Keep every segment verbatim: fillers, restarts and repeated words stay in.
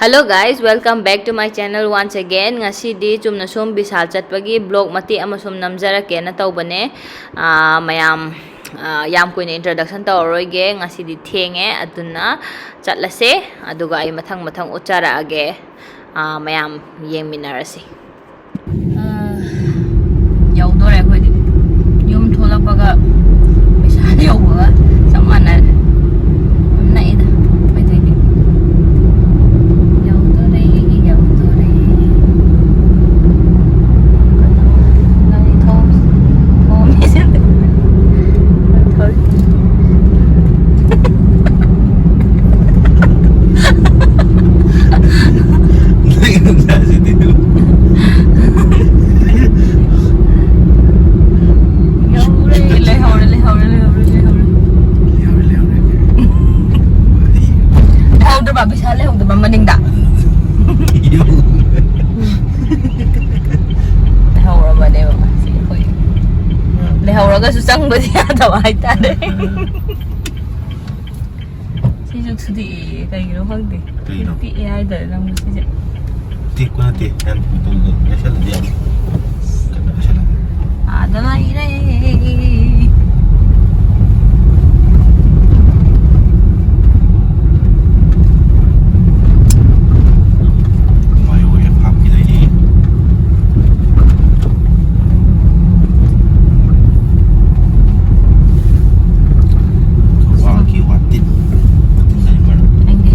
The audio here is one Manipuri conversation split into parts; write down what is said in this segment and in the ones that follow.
Hello guys, welcome back to my channel once again. ꯉꯁꯤꯗꯤ ꯆꯨꯝꯅ ꯁꯨꯝ ꯕꯤꯁꯥꯜ ꯆꯠꯄꯒꯤ vlog ꯃꯇꯦꯛ ꯑꯃ ꯁꯨꯝ ꯅꯝꯖꯔꯛꯀꯦꯅ ꯇꯧꯕꯅꯦ꯫ ꯑꯥ, ꯃꯌꯥꯝ, ꯑꯥ, ꯌꯥꯝ ꯀꯨꯏꯅ introduction ꯇꯧꯔꯔꯣꯏꯒꯦ꯫ ꯉꯁꯤꯗꯤ ꯊꯦꯡꯉꯦ, ꯑꯗꯨꯅ ꯆꯠꯂꯁꯦ꯫ ꯑꯗꯨꯒ ꯑꯩ ꯃꯊꯪ ꯃꯊꯪ ꯎꯠꯆꯔꯛꯑꯒꯦ꯫ ꯑꯥ, ꯃꯌꯥꯝ ꯌꯦꯡꯃꯤꯟꯅꯔꯁꯤ꯫ ꯑꯥ, ꯌꯧꯗꯣꯔꯦ ꯑꯩꯈꯣꯏꯗꯤ꯫ ꯌꯨꯝ ꯊꯣꯛꯂꯛꯄꯒ ꯕꯤꯁꯥꯜ ꯌꯧꯕꯒ ꯆꯞ ꯃꯥꯟꯅꯔꯦ꯫ ꯌꯥꯝ ꯅꯛꯑꯦꯗ ꯑꯩꯈꯣꯏꯗꯩꯗꯤ꯫ ꯌꯧꯗꯣꯔꯦ, ꯌꯧꯗꯣꯔꯦ꯫ ꯀꯩꯅꯣ, ꯒꯥꯔꯤ ꯊꯧ-, ꯊꯧꯔꯝꯃꯤꯁꯦ꯫ ꯊꯧꯔꯤ꯫ ꯅꯪ ꯅꯨꯡꯁꯥꯁꯤꯗꯤ꯫ ꯌꯧꯔꯦ, ꯂꯩꯍꯧꯔꯦ, ꯂꯩꯍꯧꯔꯦ, ꯂꯩꯍꯧꯔꯦ, ꯂꯩꯍꯧꯔꯦ꯫ ꯂꯩꯍꯧꯔꯦ, ꯂꯩꯍꯧꯔꯦ꯫ ꯂꯩꯍꯧꯗꯕ, ꯄꯩꯁꯥ ꯂꯩꯍꯧꯗꯕ ꯃꯅꯤꯡꯗ꯫ ꯌꯧꯔꯦ꯫ ꯂꯩꯍꯧꯔꯕꯅꯦꯕ ꯁꯤ ꯑꯩꯈꯣꯏ꯫ ꯂꯩꯍꯧꯔꯒꯁꯨ ꯆꯪꯕꯗꯤ ꯌꯥꯗꯕ ꯍꯥꯏꯇꯥꯔꯦ꯫ ꯁꯤꯁꯨ ꯊꯨꯗꯦꯛꯑꯦ, ꯀꯩꯒꯤꯅꯣ ꯈꯪꯗꯦ꯫ ꯀꯩꯒꯤꯅꯣ? ꯄꯤꯛꯑꯦ ꯍꯥꯏꯗꯣꯏꯔꯥ ꯅꯪꯕꯨ ꯁꯤꯁꯦ? ꯇꯦꯛꯄ ꯅꯠꯇꯦ, ꯌꯥꯝ ꯌꯥꯏꯁꯜꯂꯗꯤ ꯌꯥꯝ ꯀꯟꯅ ꯌꯥꯏꯁꯜꯂꯗꯤ꯫ ꯑꯥꯗ ꯂꯩꯔꯦ꯫ ꯃꯥꯏ ꯑꯣꯏꯔꯦ ꯍꯥꯞꯈꯤꯗꯣꯏꯅꯤ꯫ ꯋꯥꯒꯤ ꯋꯥꯇꯤꯟ꯫ ꯋꯥꯇꯤꯟ ꯂꯩꯕ꯭ꯔꯥ? ꯈꯪꯗꯦ꯫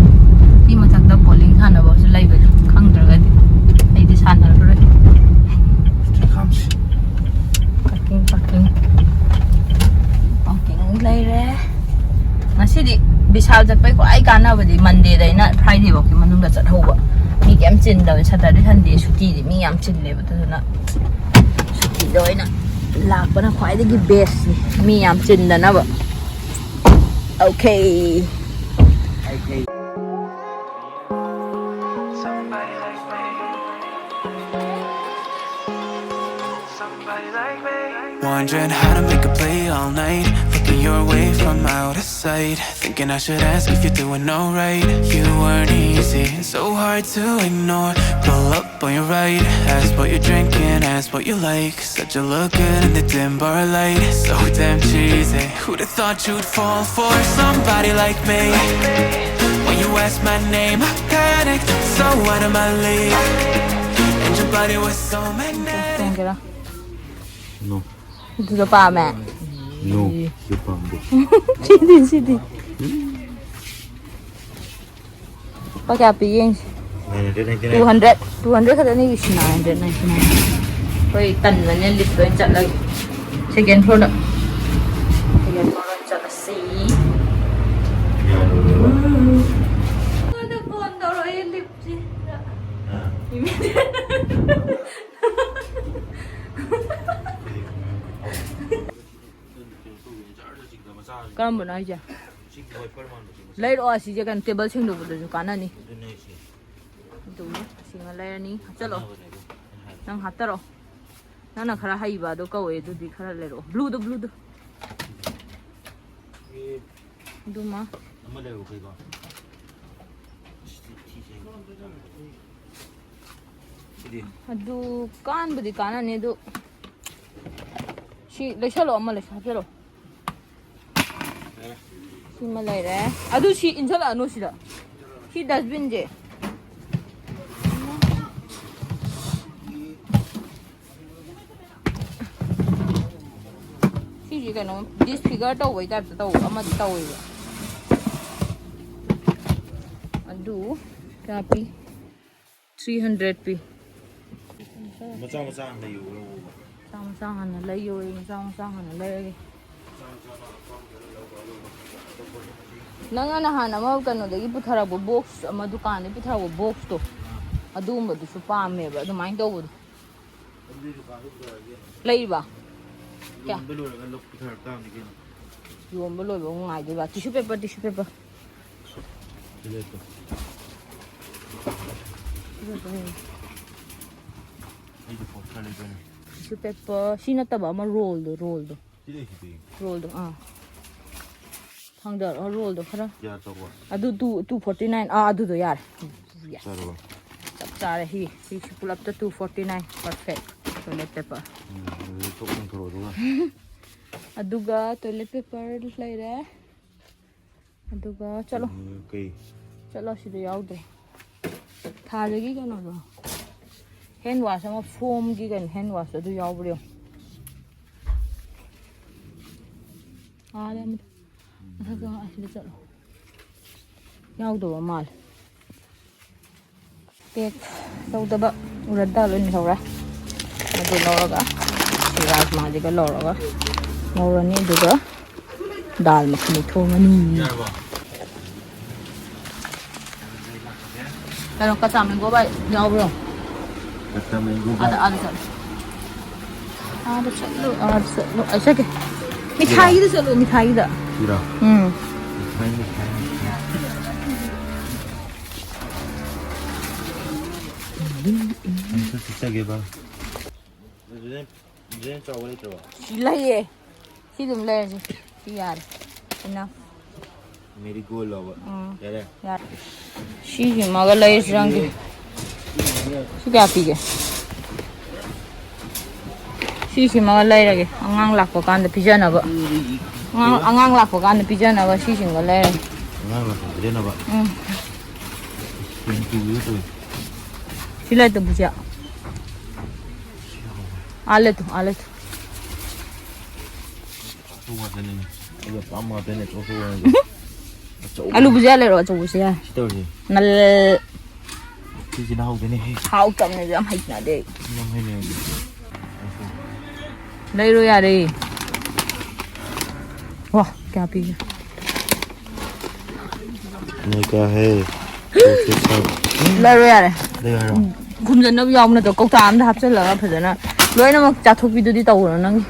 ꯁꯤ ꯃꯊꯛꯇ bowling ꯁꯥꯟꯅꯕꯁꯨ ꯂꯩꯕꯅꯤ꯫ ꯈꯪꯗ꯭ꯔꯒꯗꯤ ꯑꯩꯗꯤ ꯁꯥꯟꯅꯔꯔꯣꯏ꯫ ꯁꯤ ꯈꯥꯝꯁꯤ꯫ Parking, parking꯫ Parking ꯂꯩꯔꯦ꯫ ꯉꯁꯤꯗꯤ ꯕꯤꯁꯥꯜ ꯆꯠꯄꯩ ꯈ꯭ꯋꯥꯏ ꯀꯥꯟꯅꯕꯗꯤ Monday ꯗꯩꯅ Friday ꯐꯥꯎꯒꯤ ꯃꯅꯨꯡꯗ ꯆꯠꯍꯧꯕ꯫ ꯃꯤ ꯀꯩꯝ ꯆꯤꯟꯗꯕꯅꯤ꯫ Saturday, Sunday ꯁꯨꯇꯤꯗꯤ ꯃꯤ ꯌꯥꯝ ꯆꯤꯜꯂꯦꯕ꯫ ꯑꯗꯨꯗꯨꯅ ꯁꯨꯇꯤꯗ ꯑꯣꯏꯅ ꯂꯥꯛꯄꯅ ꯈ꯭ꯋꯥꯏꯗꯒꯤ best ꯅꯤ, ꯃꯤ ꯌꯥꯝ ꯆꯤꯟꯗꯅꯕ꯫ Okay. Wondering how to make a play all night. Looking your way from out of sight. Thinking I should ask if you're doing alright. You weren't easy So hard to ignore. Pull up on your right. Ask what you're drinking, ask what you like. Said you look good in the dim bar light. So damn cheesy. Who'd have thought you'd fall for somebody like me? When you asked my name, I panicked. So out of my league. And your body was so magnetic. ꯆꯣꯡꯒꯦꯔꯥ? No. ꯑꯗꯨꯗ ꯄꯥꯝꯃꯦ. No. ꯁꯤ ꯄꯥꯝꯗꯦ. ꯁꯤꯗꯤ ꯁꯤꯗꯤ. ꯂꯨꯄꯥ ꯀꯌꯥ ꯄꯤ ꯌꯦꯡꯁꯤ? Nine hundred ninety Two nine. hundred, two hundred ꯈꯛꯇꯅꯤ, ꯏꯁ, nine hundred ninety nine. ꯑꯩꯈꯣꯏ ꯇꯟꯕꯅꯤꯅ lift ꯑꯣꯏꯅ ꯆꯠꯂꯒꯦ. Second floor ꯗ. Second floor ꯑꯣꯏꯅ ꯆꯠꯂꯁꯤ. ꯑꯩꯉꯣꯟꯗ phone ꯇꯧꯔꯛꯑꯦ lift ꯁꯤ. ꯀꯔꯝꯕꯅꯣ ꯍꯥꯏꯁꯦ? ꯂꯩꯔꯛꯑꯣ, ꯑꯁꯤꯁꯦ ꯀꯩꯅꯣ, table ꯁꯦꯡꯗꯣꯛꯄꯗꯁꯨ ꯀꯥꯟꯅꯅꯤ꯫ ꯑꯗꯨꯝ ꯁꯤꯃ ꯂꯩꯔꯅꯤ꯫ ꯍꯥꯞꯆꯜꯂꯣ꯫ ꯅꯪ ꯍꯥꯞꯇꯔꯣ꯫ ꯅꯪꯅ ꯈꯔ ꯍꯩꯕ ꯑꯗꯣ ꯀꯧꯋꯦ, ꯑꯗꯨꯗꯤ ꯈꯔ ꯂꯩꯔꯛꯑꯣ꯫ Blue ꯗꯣ, blue ꯗꯣ꯫ ꯑꯗꯨꯃ꯫ ꯑꯃ ꯂꯩꯔꯨ ꯀꯩꯀꯣ? ꯁꯤꯗꯤ ꯑꯗꯨ ꯀꯥꯟꯕꯨꯗꯤ ꯀꯥꯟꯅꯅꯤ ꯑꯗꯨ꯫ ꯁꯤ ꯂꯩꯁꯜꯂꯣ, ꯑꯃ ꯂꯩꯁꯜ-, ꯍꯥꯞꯆꯜꯂꯣ꯫ ꯁꯤꯃ ꯂꯩꯔꯦ꯫ ꯑꯗꯨ ꯁꯤ ꯏꯟꯁꯜꯂꯛꯑꯅꯨ ꯁꯤꯗ꯫ ꯁꯤ dustbin ꯁꯦ꯫ ꯁꯤꯁꯦ ꯀꯩꯅꯣ, disfigure ꯇꯧꯕꯩ type ꯇ ꯇꯧꯕ ꯑꯃꯗꯤ ꯇꯧꯋꯦꯕ꯫ ꯑꯗꯨ ꯀꯌꯥ ꯄꯤ? Three hundred ꯄꯤ꯫ ꯃꯆꯥ ꯃꯆꯥ ꯑꯃ ꯂꯩꯌꯨ ꯂꯧꯕ꯫ ꯃꯆꯥ ꯃꯆꯥ ꯍꯥꯟꯅ ꯂꯩꯌꯣꯌꯦ, ꯃꯆꯥ ꯃꯆꯥ ꯍꯥꯟꯅ ꯂꯩꯔꯒꯦ꯫ ꯅꯪꯅ ꯅꯍꯥꯟ ꯑꯃ ꯀꯩꯅꯣꯗꯒꯤ ꯄꯨꯊꯔꯛꯄ box ꯑꯃ, ꯗꯨꯀꯥꯟꯗꯒꯤ ꯄꯨꯊꯔꯛꯄ box ꯇꯣ, ꯑꯗꯨꯒꯨꯝꯕꯗꯨꯁꯨ ꯄꯥꯝꯃꯦꯕ, ꯑꯗꯨꯃꯥꯏꯅ ꯇꯧꯕꯗꯣ꯫ ꯑꯗꯨꯗꯤ ꯗꯨꯀꯥꯟꯗ ꯄꯨꯊꯔꯛꯑꯒꯦ꯫ ꯂꯩꯕ? ꯀꯌꯥ? ꯌꯣꯟꯕ ꯂꯣꯏꯔꯒ ꯂꯧ-, ꯄꯨꯊꯔꯛ ꯇꯥꯕꯅꯤ ꯀꯩꯅꯣ꯫ ꯌꯣꯟꯕ ꯂꯣꯏꯕ ꯑꯃꯨꯛ ꯉꯥꯏꯗꯣꯏꯕ꯫ Tissue paper, tissue paper. ꯁꯤ ꯂꯩꯇꯣ꯫ ꯑꯩꯗꯤ ꯄꯣꯠ ꯈꯔ ꯂꯩꯗꯣꯏꯅꯦ꯫ Tissue paper, ꯁꯤ ꯅꯠꯇꯕ ꯑꯃ roll ꯗꯣ, roll ꯗꯣ꯫ ꯁꯤ ꯂꯩꯁꯤꯗꯤ꯫ Roll ꯗꯣ, ꯑꯥ꯫ ꯊꯥꯡꯗꯔꯛꯑꯣ, roll ꯗꯣ ꯈꯔ꯫ ꯀꯌꯥ ꯇꯧꯕ? ꯑꯗꯨ two, two forty nine, ꯑꯥ, ꯑꯗꯨꯗꯣ ꯌꯥꯔꯦ꯫ ꯆꯥꯔꯕ? ꯆꯞ ꯆꯥꯔꯦ꯫ ꯁꯤ ꯁꯤꯁꯤ ꯄꯨꯂꯞꯇ two forty nine, perfect toilet paper꯫ ꯎꯝ, ꯑꯗꯨꯗꯤ ꯊꯣꯛ ꯂꯪꯊꯣꯔꯛꯑꯣ ꯑꯗꯨꯒ꯫ ꯑꯗꯨꯒ toilet paper ꯂꯩꯔꯦ꯫ ꯑꯗꯨꯒ ꯆꯠꯂꯣ꯫ ꯎꯝ, ꯀꯩ? ꯆꯠꯂꯣ, ꯁꯤꯗ ꯌꯥꯎꯗ꯭ꯔꯦ꯫ ꯊꯥꯖꯒꯤ ꯀꯩꯅꯣꯗꯣ, hand wash ꯑꯃ foamꯒꯤ ꯀꯩꯅꯣ, hand wash ꯑꯗꯨ ꯌꯥꯎꯕ꯭ꯔꯥ ꯌꯦꯡꯉꯣ꯫ ꯑꯥꯗ ꯑꯃꯗ꯫ ꯃꯊꯛꯇ ꯑꯁꯤꯗ ꯆꯠꯂꯣ꯫ ꯌꯥꯎꯗꯕ ꯃꯥꯜꯂꯦ꯫ Pack ꯇꯧꯗꯕ ꯎꯔꯠ ꯗꯥꯜ ꯑꯣꯏꯅ ꯂꯧꯔꯦ꯫ ꯑꯗꯨ ꯂꯧꯔꯒ ꯁꯤ ꯔꯥꯖꯃꯥꯁꯤꯒ ꯂꯧꯔꯒ ꯉꯧꯔꯅꯤ꯫ ꯑꯗꯨꯒ ꯗꯥꯜ ꯃꯈꯜ ꯊꯣꯡꯉꯅꯤ꯫ ꯀꯩꯅꯣ, ꯀꯆꯥ mango ꯚꯥꯏ ꯌꯥꯎꯕ꯭ꯔꯣ? ꯀꯆꯥ mango ꯚꯥꯏ꯫ ꯑꯥꯗ, ꯑꯥꯗ ꯆꯠꯂꯣ꯫ ꯑꯥꯗ ꯆꯠꯂꯣ, ꯑꯥꯗ ꯆꯠꯂꯣ꯫ ꯑꯩ ꯆꯠꯀꯦ꯫ ꯃꯤꯊꯥꯏꯒꯤꯗ ꯆꯠꯂꯣ, ꯃꯤꯊꯥꯏꯒꯤꯗ꯫ ꯁꯤꯔꯣ? ꯎꯝ꯫ ꯃꯤꯊꯥꯏ, ꯃꯤꯊꯥꯏ, ꯃꯤꯊꯥꯏ꯫ ꯑꯝꯇ ꯆꯠꯆꯒꯦꯕ꯫ ꯗ꯭ꯔꯦꯟ, ꯗ꯭ꯔꯦꯟ ꯆꯥꯎꯕ ꯂꯩꯇ꯭ꯔꯕꯣ? ꯁꯤ ꯂꯩꯌꯦ꯫ ꯁꯤ ꯑꯗꯨꯝ ꯂꯩꯔꯁꯤ꯫ ꯁꯤ ꯌꯥꯔꯦ꯫ Enough꯫ Marigold ꯂꯧꯕ꯫ ꯎꯝ꯫ ꯌꯥꯔꯦ? ꯌꯥꯔꯦ꯫ ꯁꯤꯁꯤꯃꯒ ꯂꯩꯔꯁꯤꯔꯪꯗꯦ꯫ ꯁꯤ ꯀꯌꯥ ꯄꯤꯒꯦ? ꯁꯤꯁꯤꯃꯒ ꯂꯩꯔꯒꯦ꯫ ꯑꯉꯥꯡ ꯂꯥꯛꯄ ꯀꯥꯟꯗ ꯄꯤꯖꯅꯕ꯫ ꯑꯉꯥꯡ, ꯑꯉꯥꯡ ꯂꯥꯛꯄ ꯀꯥꯟꯗ ꯄꯤꯖꯅꯕ ꯁꯤꯁꯤꯃꯒ ꯂꯩꯔꯒꯦ꯫ ꯑꯉꯥꯡ ꯂꯥꯛꯄ ꯄꯤꯖꯅꯕ? ꯎꯝ꯫ ꯁꯤ ꯂꯩꯇ ꯕꯨꯖꯤꯌꯥ꯫ ꯑꯥ ꯂꯩꯇꯣ, ꯑꯥ ꯂꯩꯇꯣ꯫ ꯑꯆꯧꯕ ꯉꯥꯛꯇꯅꯤꯅꯦ꯫ ꯑꯩꯒꯤ ꯑꯄꯥꯝꯕ ꯉꯥꯛꯇꯅꯦ, ꯑꯆꯧ ꯑꯆꯧꯕ ꯉꯥꯛꯇꯅꯦ꯫ ꯑꯆꯧꯕ꯫ ꯑꯂꯨ ꯕꯨꯖꯤꯌꯥ ꯂꯩꯔꯣ, ꯑꯆꯧꯕꯁꯦ ꯌꯥꯏ꯫ ꯁꯤ ꯇꯧꯔꯁꯦ꯫ ꯅꯜ-꯫ ꯁꯤꯁꯤꯅ ꯍꯧꯗꯣꯏꯅꯦ꯫ ꯍꯥꯎꯇꯕꯅꯦ, ꯑꯗꯨ ꯌꯥꯝ ꯍꯩꯅꯗꯦ ꯑꯩ꯫ ꯌꯥꯝ ꯍꯩꯅꯗꯦ꯫ ꯂꯩꯔꯣ ꯌꯥꯔꯦ꯫ ꯋꯥ, ꯀꯌꯥ ꯄꯤꯒꯦ? ꯅꯣꯏ ꯀꯌꯥ ꯍꯦ? ꯂꯩꯔꯣ ꯌꯥꯔꯦ꯫ ꯂꯩꯔꯣ ꯌꯥꯔꯦ꯫ ꯈꯨꯝꯖꯟꯅꯕ ꯌꯥꯎꯕ ꯅꯠꯇ꯭ꯔꯣ? ꯀꯧꯇꯥ ꯑꯝꯗ ꯍꯥꯞꯆꯜꯂꯒ ꯐꯖꯅ ꯂꯣꯏꯅꯃꯛ ꯆꯥꯊꯣꯛꯄꯤꯗꯨꯗꯤ ꯇꯧꯔꯣ ꯅꯪꯒꯤ꯫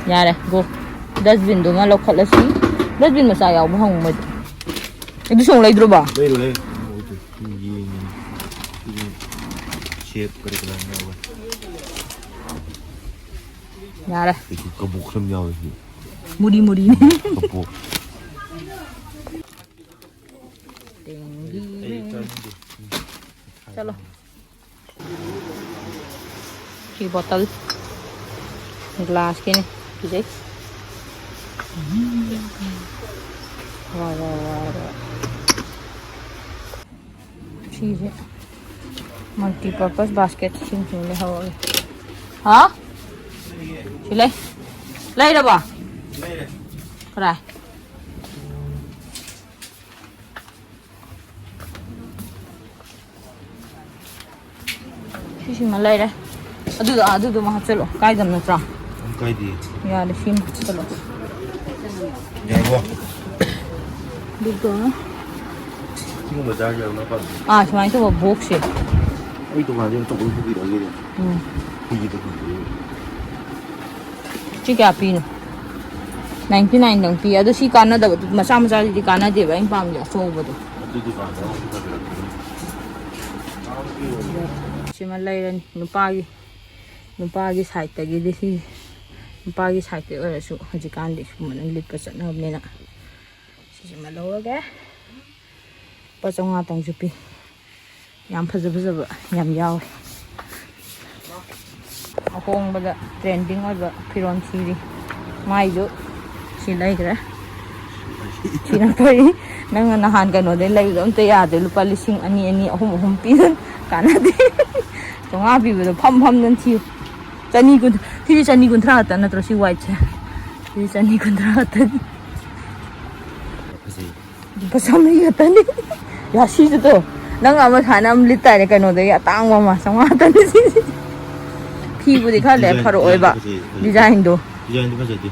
ꯌꯥꯔꯦ, go꯫ Dustbinꯗꯨꯃ ꯂꯧꯈꯠꯂꯁꯤ꯫ Dustbin ꯃꯆꯥ ꯌꯥꯎꯕ ꯍꯪꯉꯨ ꯃꯣꯏꯗ꯫ ꯑꯗꯨꯁꯨ ꯑꯃꯨꯛ ꯂꯩꯗ꯭ꯔꯣꯕ? ꯂꯩꯔꯣꯏꯍꯦ꯫ ꯌꯦꯡꯉꯤꯅꯦ꯫ ꯁꯤꯗꯤ shape ꯀꯔꯤ ꯀꯔꯥ ꯌꯥꯎꯋꯦ꯫ ꯌꯥꯔꯦ꯫ ꯀꯩꯁꯨ ꯀꯕꯣꯛꯁꯨ ꯌꯥꯝ ꯌꯥꯎꯋꯦ ꯁꯤꯗꯤ꯫ ꯃꯨꯔꯤ ꯃꯨꯔꯤꯅꯤ꯫ ꯆꯠꯂꯣ꯫ ꯁꯤ ꯕꯣꯇꯜ ꯒ꯭ꯂꯥꯁꯀꯤꯅꯤ꯫ ꯐꯖꯩ꯫ ꯋꯥ, ꯋꯥ, ꯋꯥ, ꯋꯥ꯫ ꯁꯤꯁꯦ multipurpose basket ꯁꯤꯡꯁꯨ ꯂꯩꯍꯧꯔꯦ꯫ ꯍꯥ? ꯁꯤ ꯂꯩ꯫ ꯂꯩꯔꯕꯣ? ꯀꯗꯥꯏ? ꯁꯤꯁꯤꯃ ꯂꯩꯔꯦ꯫ ꯑꯗꯨꯗꯣ, ꯑꯗꯨꯗꯨꯃ ꯍꯥꯞꯆꯜꯂꯣ꯫ ꯀꯥꯏꯗꯕ ꯅꯠꯇ꯭ꯔꯣ? ꯀꯥꯏꯗꯦ꯫ ꯌꯥꯔꯦ, ꯁꯤꯃ ꯍꯥꯞꯆꯜꯂꯣ꯫ ꯌꯥꯔꯕꯣ? ꯑꯗꯨꯒ ꯁꯤꯒꯨꯝꯕ ꯆꯥꯔꯁꯦ ꯌꯥꯝꯅ ꯐꯕꯅꯦ꯫ ꯑꯥ, ꯁꯨꯃꯥꯏꯅ ꯇꯧꯕ ꯕꯣꯛꯁꯁꯦ꯫ ꯑꯩ ꯗꯨꯀꯥꯟꯁꯦ ꯑꯆꯧꯕ ꯑꯃ ꯄꯨꯕꯤꯔꯛꯑꯒꯦꯅꯦ꯫ ꯎꯝ꯫ ꯁꯤ ꯀꯌꯥ ꯄꯤꯅꯣ? ꯅꯥꯏꯟꯇꯤ ꯅꯥꯏꯟꯗꯪ ꯄꯤ꯫ ꯑꯗꯣ ꯁꯤ ꯀꯥꯟꯅꯗꯕ, ꯃꯆꯥ ꯃꯆꯥꯁꯤꯗꯤ ꯀꯥꯟꯅꯗꯦꯕ꯫ ꯑꯩꯅ ꯄꯥꯝꯃꯤꯁꯦ ꯑꯆꯧꯕꯗꯣ꯫ ꯑꯗꯨ ꯗꯨꯀꯥꯟꯗ ꯑꯃꯨꯛ ꯄꯨꯊꯕꯤꯔꯛꯀꯦ꯫ ꯁꯤꯃ ꯂꯩꯔꯅꯤ꯫ ꯅꯨꯄꯥꯒꯤ, ꯅꯨꯄꯥꯒꯤ ꯁꯥꯏꯠꯇꯒꯤꯗꯤ ꯁꯤ, ꯅꯨꯄꯥꯒꯤ ꯁꯥꯏꯠꯇ ꯑꯣꯏꯔꯁꯨ ꯍꯧꯖꯤꯛꯀꯥꯟꯗꯤ ꯁꯨꯝꯕꯅ ꯂꯤꯠꯄ ꯆꯠꯅꯕꯅꯤꯅ ꯁꯤꯁꯤꯃ ꯂꯧꯔꯒꯦ꯫ ꯂꯨꯄꯥ ꯆꯥꯝꯃꯉꯥꯇꯪꯁꯨ ꯄꯤ꯫ ꯌꯥꯝ ꯐꯖ ꯐꯖꯕ ꯌꯥꯝ ꯌꯥꯎꯋꯦ꯫ ꯑꯍꯣꯡꯕꯗ trending ꯑꯣꯏꯕ ꯐꯤꯔꯣꯜ ꯊꯤꯔꯤ꯫ ꯃꯥꯏꯁꯨ ꯁꯤ ꯂꯩꯈ꯭ꯔꯦ꯫ ꯁꯤꯅ ꯐꯩ꯫ ꯅꯪꯅ ꯅꯍꯥꯟ ꯀꯩꯅꯣꯗꯩ ꯂꯩꯕꯗꯣ ꯑꯝꯇ ꯌꯥꯗ꯭ꯔꯦ꯫ ꯂꯨꯄꯥ ꯂꯤꯁꯤꯡ ꯑꯅꯤ, ꯑꯅꯤ, ꯑꯍꯨꯝ, ꯑꯍꯨꯝ ꯄꯤꯗꯅ ꯀꯥꯟꯅꯗꯦ꯫ ꯆꯥꯝꯃꯉꯥ ꯄꯤꯕꯗꯣ ꯐꯝ ꯐꯝꯗꯅ ꯊꯤꯌꯨ꯫ ꯆꯅꯤ ꯀꯨꯟ-, ꯁꯤꯗꯤ ꯆꯅꯤ ꯀꯨꯟꯊ꯭ꯔꯥ ꯈꯛꯇ ꯅꯠꯇ꯭ꯔꯣ ꯁꯤ whiteꯁꯦ? ꯁꯤꯗꯤ ꯆꯅꯤ ꯀꯨꯟꯊ꯭ꯔꯥ ꯈꯛꯇꯅꯤ꯫ ꯐꯖꯩ꯫ ꯂꯨꯄꯥ ꯆꯥꯝꯃꯔꯤ ꯈꯛꯇꯅꯤ꯫ ꯌꯥ, ꯁꯤꯁꯨ ꯇꯣ꯫ ꯅꯪ ꯑꯃ ꯁꯨꯃꯥꯏꯅ ꯑꯃ ꯂꯤꯠ ꯇꯥꯔꯦ ꯀꯩꯅꯣꯗꯒꯤ ꯑꯇꯥꯡꯕ ꯑꯃ, ꯆꯥꯝꯃꯉꯥ ꯈꯛꯇꯅꯤ ꯁꯤꯁꯦ꯫ ꯐꯤꯕꯨꯗꯤ ꯈꯔ ꯂꯩ design, ꯐꯔꯛꯑꯣꯏꯕ꯫ Design ꯐꯖꯩ, ꯐꯖꯩ꯫ Designꯗꯣ꯫ Designꯗꯤ ꯐꯖꯗꯦ꯫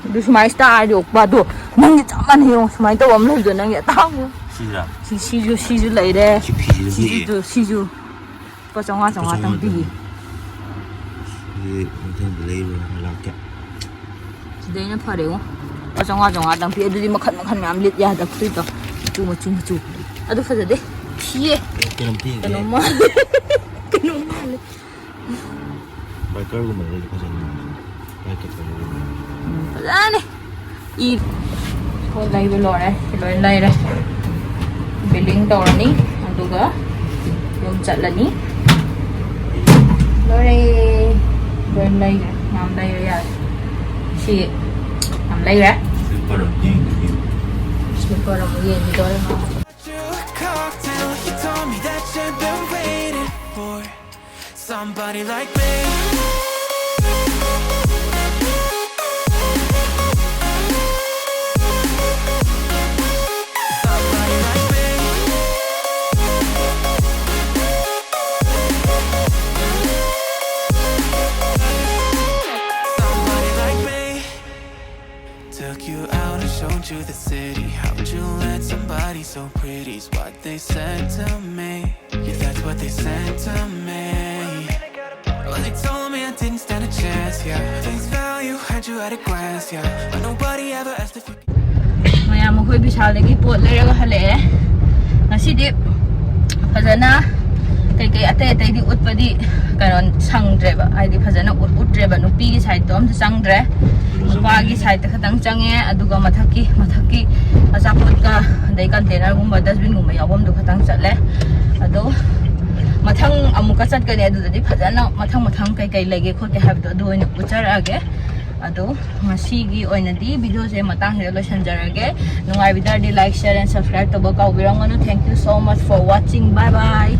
ꯑꯗꯨ ꯁꯨꯃꯥꯏꯅ style ꯑꯣꯛꯄ ꯑꯗꯣ ꯅꯪꯒꯤ ꯆꯞ ꯃꯥꯟꯅꯩ ꯌꯦꯡꯉꯣ꯫ ꯁꯨꯃꯥꯏꯅ ꯇꯧꯕ ꯑꯃ ꯂꯩꯕꯗꯣ ꯅꯪꯒꯤ ꯑꯇꯥꯡꯕ꯫ ꯁꯤꯔꯥ? ꯁꯤ, ꯁꯤꯁꯨ, ꯁꯤꯁꯨ ꯂꯩꯔꯦ꯫ ꯁꯤ ꯐꯤꯁꯤꯁꯨ ꯁꯤꯁꯨ ꯅꯦꯛꯑꯦ꯫ ꯇꯣ, ꯁꯤꯁꯨ꯫ ꯂꯨꯄꯥ ꯆꯥꯝꯃꯉꯥ, ꯆꯥꯝꯃꯉꯥ ꯆꯥꯝꯃꯉꯥ ꯇꯪ ꯄꯤꯌꯦ꯫ ꯇꯪ꯫ ꯑꯗꯨꯗꯤ ꯃꯊꯪꯗ ꯂꯩꯔꯨꯔꯒ ꯂꯥꯛꯀꯦ꯫ ꯁꯤꯗꯩꯅ ꯐꯔꯦꯉꯣ꯫ ꯂꯨꯄꯥ ꯆꯥꯝꯃꯉꯥ, ꯆꯥꯝꯃꯉꯥ ꯇꯪ ꯄꯤ꯫ ꯑꯗꯨꯗꯤ ꯃꯈꯟ ꯃꯈꯟ ꯃꯌꯥꯝ ꯂꯤꯠ ꯌꯥꯗ ꯐꯨꯔꯤꯠꯇꯣ꯫ ꯃꯆꯨ, ꯃꯆꯨ, ꯃꯆꯨ꯫ ꯑꯗꯨ ꯐꯖꯗꯦ꯫ ꯊꯤꯌꯦ꯫ ꯀꯩꯅꯣꯝ ꯊꯤꯒꯦ꯫ ꯀꯩꯅꯣꯝ ꯃꯥꯜꯂꯦ꯫ ꯀꯩꯅꯣꯝ ꯃꯥꯜꯂꯦ꯫ Bikerꯒꯨꯝꯕꯗꯗꯤ ꯐꯖꯅꯤ꯫ Bike ꯆꯠꯄꯗꯗꯤ꯫ ꯐꯖꯅꯤ꯫ ꯏ ꯄꯣꯠ ꯂꯩꯕ ꯂꯣꯏꯔꯦ꯫ ꯁꯤ ꯂꯣꯏ ꯂꯩꯔꯦ꯫ ꯕꯤꯂꯤꯡ ꯇꯧꯔꯅꯤ꯫ ꯑꯗꯨꯒ ꯌꯨꯝ ꯆꯠꯂꯅꯤ꯫ ꯂꯣꯏꯔꯦ꯫ ꯂꯣꯏ ꯂꯩꯔꯦ꯫ ꯌꯥꯝ ꯂꯩꯔꯦ꯫ ꯌꯥꯔꯦ꯫ ꯁꯤ ꯌꯥꯝ ꯂꯩꯔꯦ꯫ Slipper ꯑꯃ ꯌꯦꯡꯈꯤꯗꯣꯔꯦ꯫ Slipper ꯑꯃ ꯌꯦꯡꯈꯤꯗꯣꯔꯦ ꯃꯥ꯫ You a cocktail, you told me that you've been waiting for somebody like me. Somebody like me. Somebody like me. Took you out and showed you the city. How'd you let somebody so pretty's what they said to me? Yeah, that's what they said to me. Well, they told me I didn't stand a chance, yeah. Face value, had you at a glance, yeah. But nobody ever asked if you ꯃꯌꯥꯝ ꯑꯩꯈꯣꯏ ꯕꯤꯁꯥꯜꯗꯒꯤ ꯄꯣꯠ ꯂꯩꯔꯒ ꯍꯜꯂꯛꯑꯦ꯫ ꯉꯁꯤꯗꯤ ꯐꯖꯅ ꯀꯩꯀꯩ ꯑꯇꯩ ꯑꯇꯩꯗꯤ ꯎꯠꯄꯗꯤ ꯀꯩꯅꯣ ꯁꯪꯗ꯭ꯔꯦꯕ, ꯍꯥꯏꯗꯤ ꯐꯖꯅ ꯎꯠ-, ꯎꯠꯇ꯭ꯔꯦꯕ꯫ ꯅꯨꯄꯤꯒꯤ ꯁꯥꯏꯠꯇꯣ ꯑꯝꯇ ꯆꯪꯗ꯭ꯔꯦ, ꯅꯨꯄꯥꯒꯤ ꯁꯥꯏꯠꯇ ꯈꯛꯇꯪ ꯆꯪꯉꯦ꯫ ꯑꯗꯨꯒ ꯃꯊꯛꯀꯤ, ꯃꯊꯛꯀꯤ ꯑꯆꯥꯄꯣꯠꯀ ꯑꯗꯩ ꯀꯟꯇꯦꯅꯔꯒꯨꯝꯕ, ꯗꯁꯕꯤꯟꯒꯨꯝꯕ ꯌꯥꯎꯐꯝꯗꯣ ꯈꯛꯇꯪ ꯆꯠꯂꯦ꯫ ꯑꯗꯣ ꯃꯊꯪ ꯑꯃꯨꯛꯀ ꯆꯠꯀꯅꯤ, ꯑꯗꯨꯗꯗꯤ ꯐꯖꯅ ꯃꯊꯪ ꯃꯊꯪ ꯀꯩꯀꯩ ꯂꯩꯒꯦ ꯈꯣꯠꯀꯦ ꯍꯥꯏꯕꯗꯣ ꯑꯗꯨ ꯑꯣꯏꯅ ꯎꯠꯆꯔꯛꯑꯒꯦ꯫ ꯑꯗꯣ ꯉꯁꯤꯒꯤ ꯑꯣꯏꯅꯗꯤ ꯚꯤꯗꯤꯑꯣꯁꯦ ꯃꯇꯥꯡꯁꯤꯗ ꯂꯣꯏꯁꯤꯟꯖꯔꯒꯦ꯫ ꯅꯨꯡꯉꯥꯏꯕꯤꯗꯔꯗꯤ like, share and subscribe ꯇꯧꯕ ꯀꯥꯎꯕꯤꯔꯝꯒꯅꯨ꯫ Thank you so much for watching. Bye bye.